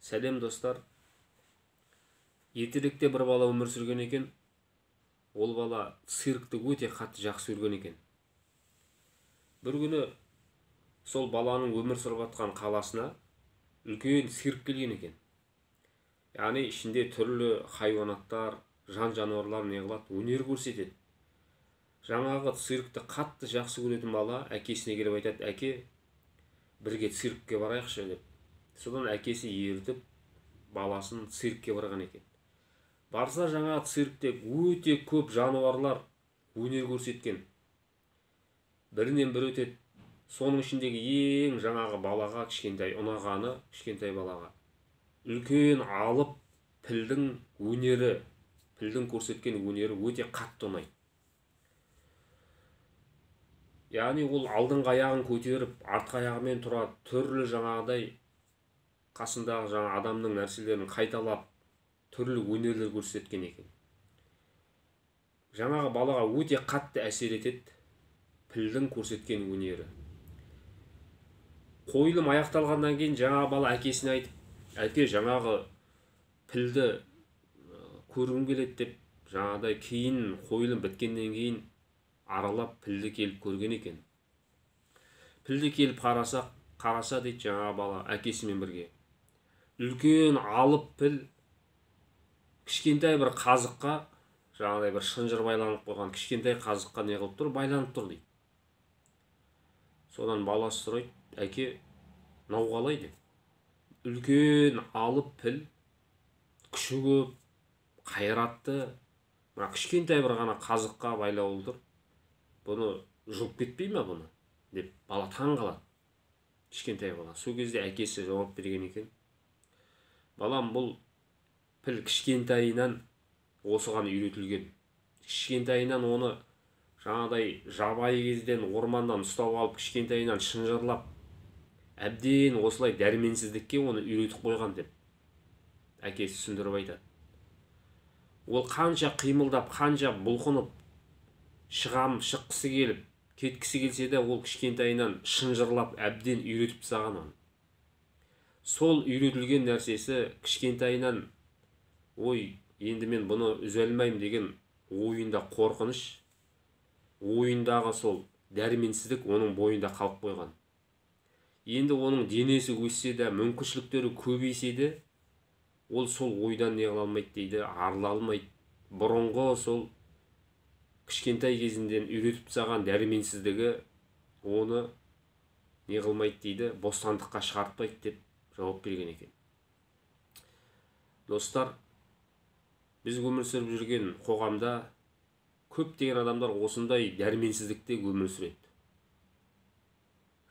Сәлем, достар. Ертеректе бір бала өмір сүрген екен. Ол бала циркті өте қатты жақсы көрген екен. Бір күні сол баланың өмір сүріп жатқан қаласына үлкен цирк келген екен. Яғни ішінде түрлі хайуанаттар, жан жануарлар не қылады, өнер көрсетеді. Жаңағы циркті қатты жақсы көретін бала әкесіне келіп айтады: "Әке, бірге циркке барайықшы", – деп. Содан әкесі ертіп баласын циркке барған екен. Барса, жаңағы циркте өте көп жануарлар өнер көрсеткен, бірінен бірі өтеді. Соның ішіндегі ең жаңағы балаға кішкентай ұнағаны, кішкентай балаға үлкен алып пілдің өнері, пілдің көрсеткен өнері өте қатты ұнайды. Яғни ол алдыңғы аяғын көтеріп, артқы аяғымен тұрады, түрлі жаңағыдай қасындағы жаңа адамның нәрселерін қайталап, түрлі өнерлер көрсеткен екен. Жаңағы балаға өте қатты әсер етеді пілдің көрсеткен өнері. Қойылым аяқталғаннан кейін жаңағы бала әкесіне айтып: "Әке, жаңағы пілді көргім келеді", – деп. Жаңағыдай кейін қойылым біткеннен кейін аралап, пілді келіп көрген екен. Пілді келіп қараса, қараса дейді, жаңағы бала әкесімен бірге, үлкен алып піл кішкентай бір қазыққа, жаңағыдай бір шынжыр байланып қойған кішкентай қазыққа не қылып тұр, байланып тұр дейді. Содан баласы сұрайды: "Әке, мынау қалай?" – деп. Үлкен алып піл, күші көп, қайратты, мына кішкентай бір ғана қазыққа байлаулы тұр, бұны жұлып кетпей ма бұны, деп бала таң қалады, кішкентай бала. Сол кезде әкесі жауап берген екен: "Балам, бұл піл кішкентайынан осыған үйретілген. Кішкентайынан оны жаңағыдай жабайы кезден орманнан ұстап алып, кішкентайынан шынжырлап, әбден осылай дәрменсіздікке оны үйретіп қойған", – деп әкесі түсіндіріп айтады. Ол қанша қимылдап, қанша бұлқынып, шығам, шыққысы келіп, кеткісі келсе де, ол кішкентайынан шынжырлап, әбден үйретіп тастаған оны. Сол үйретілген нәрсесі кішкентайынан, ой, енді мен бұны үзе алмаймын деген ойында қорқыныш, ойындағы сол дәрменсіздік оның бойында қалып қойған. Енді оның денесі өссе де, мүмкіншіліктері көбейсе де, ол сол ойдан не қыла алмайды дейді, арыла алмайды. Бұрынғы сол кішкентай кезінден үйретіп тастаған дәрменсіздігі оны не қылмайды дейді, бостандыққа шығартпайды, деп жауап берген екен. Достар, біз өмір сүріп жүрген қоғамда көптеген адамдар осындай дәрменсіздікте өмір сүреді.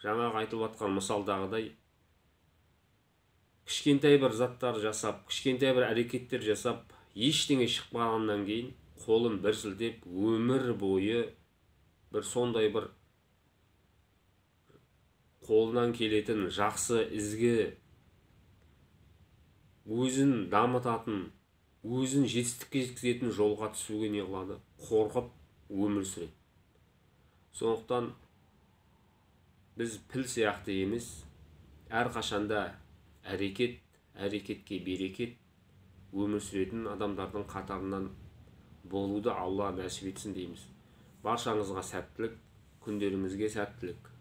Жаңағы айтылып жатқан мысалдағыдай, кішкентай бір заттар жасап, кішкентай бір әрекеттер жасап, ештеңе шықпағаннан кейін қолын бір сілтеп, өмір бойы бір сондай бір қолынан келетін жақсы, ізгі, өзін дамытатын, өзін жетістікке жеткізетін жолға түсуге не қылады, қорқып өмір сүреді. Сондықтан біз піл сияқты емес, әрқашанда әрекет, әрекетке берекет өмір сүретін адамдардың қатарынан болуды Алла нәсіп етсін дейміз. Баршаңызға сәттілік, күндеріңізге сәттілік!